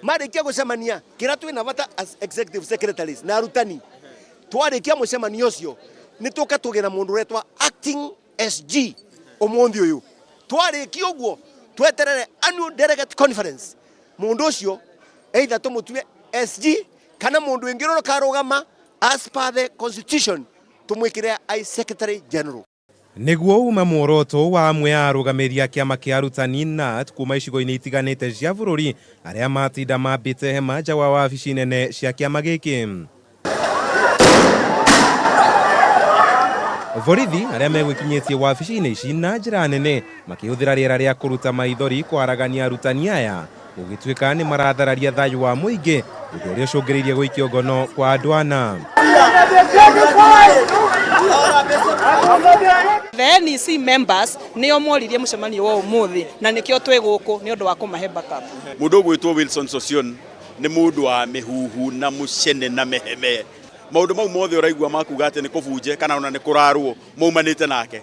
Marĩkia gũcemania kĩrĩa twĩna bata as executive secretaries na arutani, twarĩkia mũcemanio ũcio nĩ tũke tũgĩe na mũndũ ũretwa acting SG ũmũthĩ ũyũ. Twarĩkia ũguo tweterere annual delegate conference, mũndũ ũcio either tũmũtue SG kana mũndũ ũngĩ ũrĩa ũkarũgama as per the constitution tũmwĩkĩre ai secretary general. Nĩguo uma muoroto wa amwe a arũgamĩrĩri a kĩama kĩa arutani KNUT kuma icigo-inĩ itiganĩte cia bũrũri arĩa matinda mambĩte hema nja wa wabici nene cia kĩama gĩkĩ. Borithi arĩa megwĩkinyĩtie wabici-inĩ ici na njĩra nene makĩhũthĩra rĩera rĩa kũruta maithori kwaragania arutani aya gũgĩtuĩka nĩ marathararia thayũ wa mũingĩ, ũndũ ũrĩa ũcũngĩrĩirie gũikio ngono kwa andũ ana. The NEC members nĩo moririe mũcemanio wa ũmũthĩ na nĩkĩo twĩ gũkũ nĩ ũndũ wa kũmahe backup. Mũndũ ũgwĩtwo Wilson Sossion nĩ mũndũ wa mĩhuhu na mũcene na meheme. Maũndũ mau mothe ũraigua makuga atĩ nĩ kũbunje kana ona nĩ kũrarwo maumanĩte nake.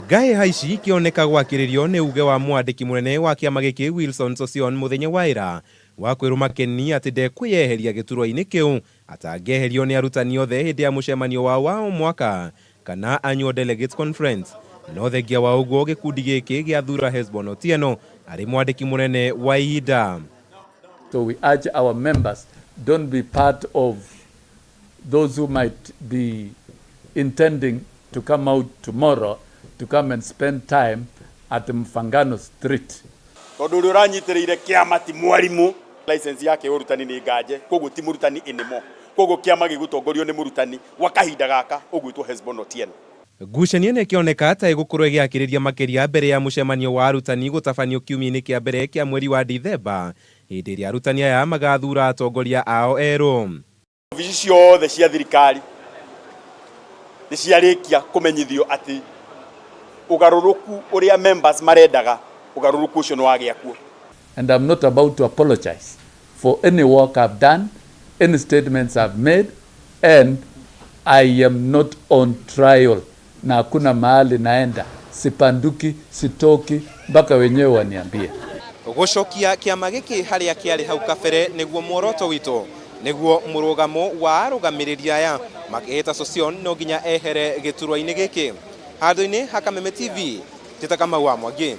Ngaĩ haici ikĩoneka gwakĩrĩrio nĩ uge wa mwandĩki mũnene wa kĩama gĩkĩ Wilson Sossion mũthenya wa ĩra wa kwĩrũma kĩni atĩ ndekwĩyeheria gĩturwa-inĩ kĩu atangĩeherio nĩ arutani othe hĩndĩ ya mũcemanio wao wa o mwaka kana annual delegates conference. No thengia wa ũguo gĩkundi gĩkĩ gĩathura Hesbon Otieno arĩ mwandĩki mũnene wa ihinda. So we urge our members, don't be part of those who might be intending to come out tomorrow to come and spend time at Mfangano Street. Tondũ ũrĩa ũranyitĩrĩire kĩama ti mwarimu, license yake ya ũrutani nĩ nganje, koguo ti mũrutani anymore. Koguo kĩama gĩgũtongorio nĩ mũrutani gwa kahinda gaka ũgwĩtwo Hesbon Otieno. Ngucanio ĩno ĩkĩoneka ta ĩgũkorwo ĩgĩakĩrĩria makĩria mbere ya mũcemanio wa arutani gũtabanio kiumia-inĩ kĩa mbere kĩa mweri wa Dithemba, hĩndĩ ĩrĩa arutani aya magathura atongoria ao erũ. Obici ciothe cia thirikari nĩ ciarĩkia kũmenyithio atĩ ũgarũrũku ũrĩa members marendaga, ũgarũrũku ũcio nĩ wagĩa kuo. And I'm not about to apologize for any work I've done, any statements I've made, and I am not on trial. Na hakuna mahali naenda, sipanduki, sitoki mpaka wenyewe waniambie. Gũcokia kĩama gĩkĩ harĩa kĩarĩ hau kabere nĩguo muoroto witũ, nĩguo mũrũgamo wa arũgamĩrĩri aya makĩhĩta Sossion no nginya ehere gĩturwa-inĩ gĩkĩ. Handũ-inĩ ha Kameme TV, Njĩta Kamau wa Mwangi.